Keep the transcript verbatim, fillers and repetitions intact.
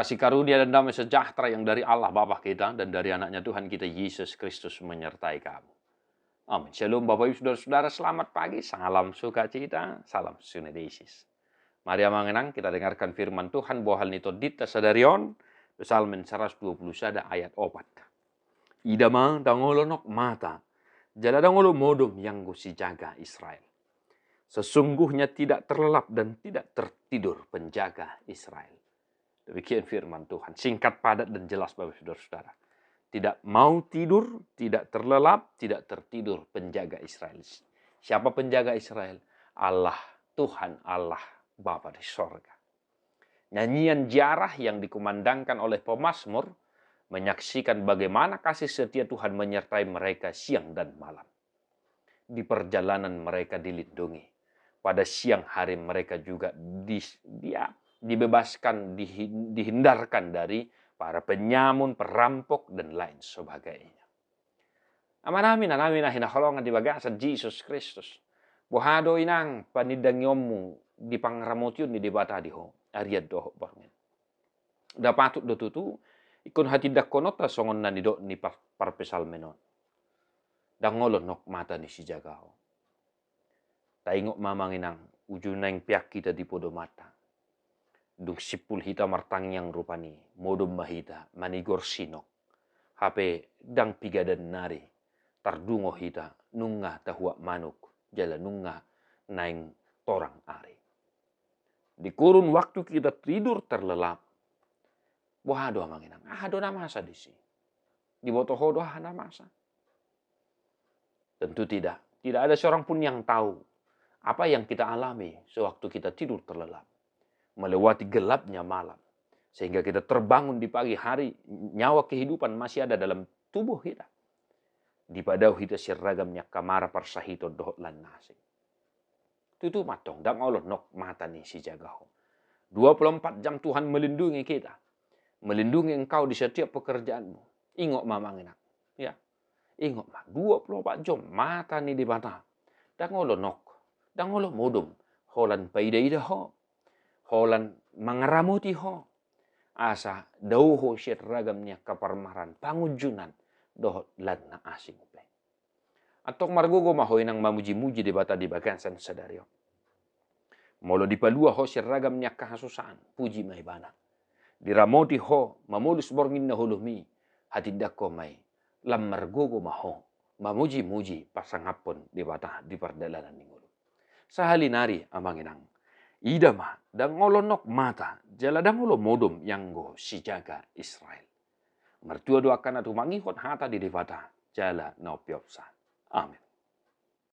Kasih karunia dan damai sejahtera yang dari Allah Bapa kita dan dari Anaknya Tuhan kita Yesus Kristus menyertai kamu. Amin. Shalom Bapak Ibu Saudara-saudara, selamat pagi, salam sukacita, salam Sunday Diocese. Mari amang inang kita dengarkan firman Tuhan, bohal ni tondinta sadari on, Psalmen saratus dua pulu sada ayat opat. Ida ma, ndang olo nok mata, jala ndang olo modom ianggo sijaga Israel. Sesungguhnya tidak terlelap dan tidak tertidur penjaga Israel. Demikian firman Tuhan. Singkat, padat, dan jelas, Bapak Saudara-saudara. Tidak mau tidur, tidak terlelap, tidak tertidur penjaga Israel. Siapa penjaga Israel? Allah, Tuhan Allah, Bapa di sorga. Nyanyian ziarah yang dikumandangkan oleh pemazmur menyaksikan bagaimana kasih setia Tuhan menyertai mereka siang dan malam. Di perjalanan mereka dilindungi. Pada siang hari mereka juga di, dia, dibebaskan, dihi-, dihindarkan dari para penyamun, perampok, dan lain sebagainya. Amanami, inanami na hinaholongan di bagasan Jesus Kristus. Boha do inang panindangionmu di pangaramotion ni Debata di ho, arian dohot borngin? Nda patut do tutu ingkon hatindangkononta songon na nidok ni par-, parpsalmen on? Ndang olo nok mata ni sijaga ho. Taingot ma amang inang, uju naeng peak hita di podomanta. Dung simpul hita martangiang rupani, modom ma hita manigor sinok. Hape ndang piga dan nari, tardungo hita nunga tahuap manuk, jala nunga naeng torang ari. Di kurun waktu kita tidur terlelap, boha do amang inang? Aha do na masa disi? Diboto ho do aha na masa? Tentu tidak. Tidak ada seorang pun yang tahu apa yang kita alami sewaktu kita tidur terlelap, melewati gelapnya malam, sehingga kita terbangun di pagi hari, nyawa kehidupan masih ada dalam tubuh kita. Dipadao hita sian ragam ni angka mara, parsahiton dohot lan na asing. Tutu mantong, ndang olo nok mata ni sijaga ho. Dua puluh empat jam Tuhan melindungi kita. Melindungi engkau di setiap pekerjaanmu. Ingot ma amang inang. Ya. Ingot ma, dua puluh empat jam mata ni Debata. Ndang olo nok, ndang olo modom. Holan paida-ida ho. Holan mangaramoti ho. Asa dao ho sian ragam ni angka parmaraan, pangunjunan, dohot lan na asing pe. Antong margogo ma ho inang mamuji-muji Debata di bagasan sadari on. Molo dipalua ho sian ragam ni angka hasusaan, puji ma Ibana. Diramoti ho mamolus borngin na holom i, hatindangkon ma i, lam margogo ma ho mamuji-muji pasangaphon Debata di pardalanan ni ngolum. Sahali nari amang inang, ida ma, ndang olo nok mata, jala ndang olo modom ianggo sijaga Israel. Martua do angka na tumangihon hata ni Debata jala na umpeopsa. Amin.